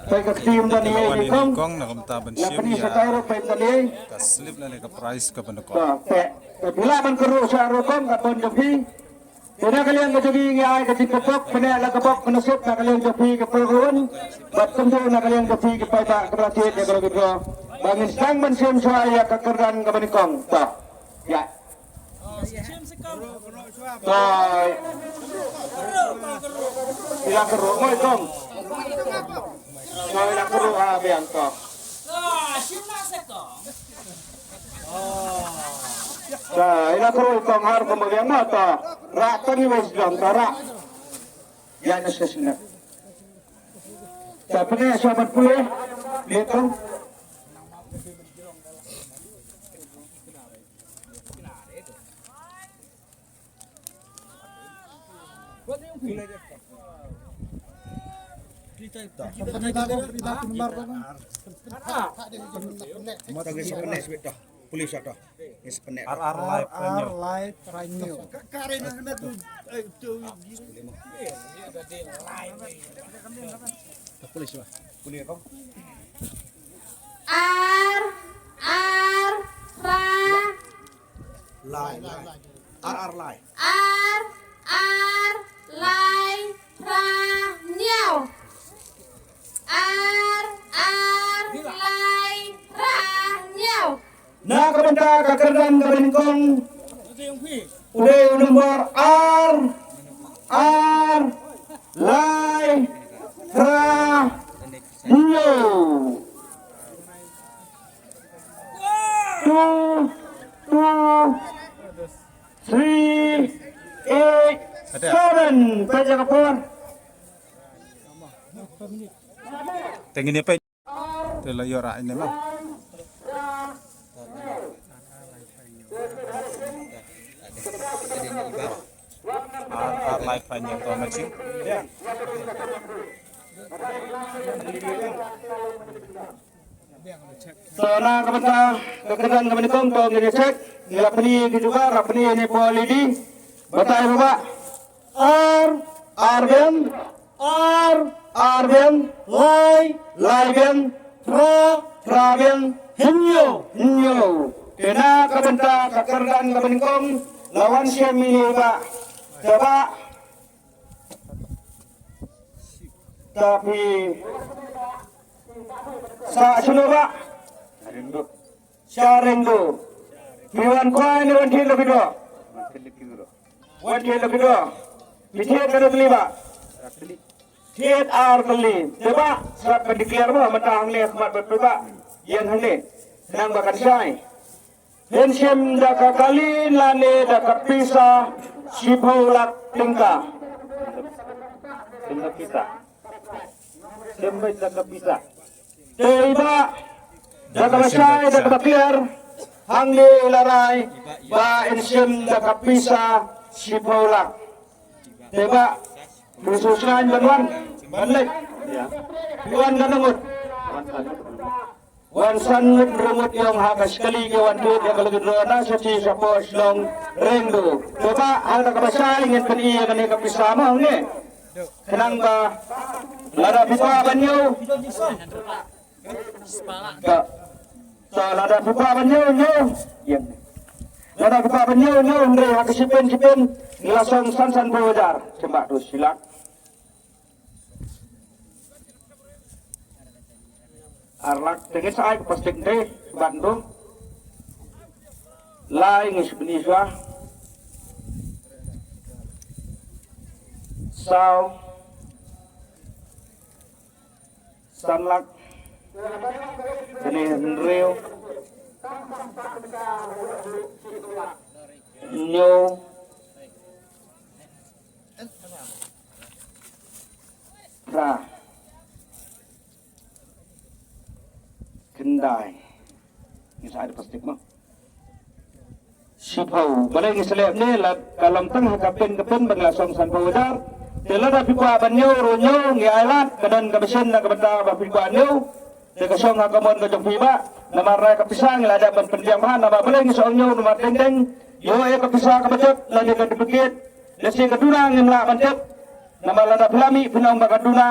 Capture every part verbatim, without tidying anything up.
Peit ka kti ym don ei ei kong. Kong na kumta ban shim ïa ka slip lane ka prize kaba nyngkong. Te phi lah ban kyrhuh sha rukom ka pon jong phi. Te na ka liang ka jong ngi ngi ai ka jingkyrkhu, pyneh la ka bok ka nasib na ka liang jong phi ki paralok bad kumjuh na ka liang jong phi ki paidbah kiba la thied ïa ka lucky draw. Ba ngin sdang ban shim shuwa ïa ka kyrdan kaba nyngkong. To. Ïa. Bye. Ïa ka ruh moi kong. Ïa ka ruh ha biang to. Ïa ka ruh kong har ka biang mo to. Rak tang i wei sdang to rak. Ïa na sesna. Ta pyneh sha ban pule. Ïa kong. Ar ar lai prenyo. Ar ar ra. Lai, lai. Ar ar lai. Ar ar lai ra hynñiew. Ar ar lai ra hynñiew. Na ka bynta ka kyrdan kaba nyngkong. U dei u nombor ar ar lai ra hynñiew. Two two three eight seven. Peit ïa ka por. Te ngin ïa peit. Te la ïoh rah ine ma. Ar ar lai prenyo to ma chi. To na ka bynta ka kyrdan kaba nyngkong to ngin ïa check. Ngi la pyni ki jugar, la pyni ne poi lidi. Batai baba. Ar ar biang, ar ar biang, lai lai biang, phra phra biang, hynñiew hynñiew. Te na ka bynta ka kyrdan kaba nyngkong la wan shim ine i bah. Te bah. Te phi sah shano bah? Sha Rengdo. Phi wan kwai ne wan thied lucky draw? Wan thied lucky draw. Phi thied katno tylli bah? Thied ar tylli. Te bah, sngap ka declare mo, mynta hangne khmat bad phi bah. Ïeng hangne. Khnang ba kan shai. Phin shim da ka kali lane da ka pisa shiphew lak tyngka. Shim da pisa. Shim beit da ka pisa. Te i bah, da kaba shai da kaba kliar, hangne la rai ba in shim da ka pisa shiphew lak. Te bah, phi sngewsih ban wan ban leit. Phi wan katno ngut? Wan san ngut, hynriew ngut ïong ha ka shi kali ki wan thied ïa ka lucky draw na Shashi Shapoh Shillong Rengdo. Te bah, ha kaba shai ngin pyni ïa kane ka pisa mo hangne. Khnang ba lada phi kwah ban ñiew. Ka, ka lada phi kwah ban ñiew, ñiew. Ïa. Lada phi kwah ban ñiew, ñiew, hynrei ha ka shiphew shiphew ngi la shong san sanphew hajar. Shim bah, to shi lak. Ar lak, te ngin sa ai ka plastik te, ban tu. Lai ngi shu pyni shuwa. Saw. San lak. Kane hynriew. Hynñiew. Phra. Khyndai. Ngi sa ai da plastik mo. Shiphew. Balei ngi sa leh ne la ka long tang ha ka pin ka pin ba ngi la shong sanphew hajar. Te lada phi kwah ban ñiew ruh ñiew, ngi ai lad, ka don ka machine na ka bynta ba phi kwah ñiew. Te ka shong ha ka mon ka jong phi bah. Namar rai ka pisa ngi la dep ban pynbiang bha, namar balei ngi sa ong ñiew, namar teng teng ïoh ïa ka pisa kaba jot lane ka duplicate. Lehse ka duna ngim lah ban tip. Namar lada phi la mih phin ong ba ka duna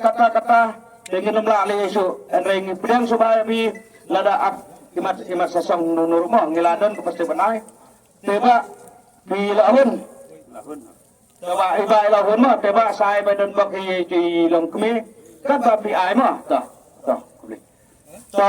kata kata. Te ngin ym lah leh shuh, hynrei ngi pdiang sngewbha ïa phi, lada ap imat imat sasong nurmur mo, ngi la don ka plastik ban ai. Te ba phi la hun. Te ba i ba i la hun mo, te ba sa ai ba don bok i i long kmie. Kat ba phi ai mo. To, to, khublei. To,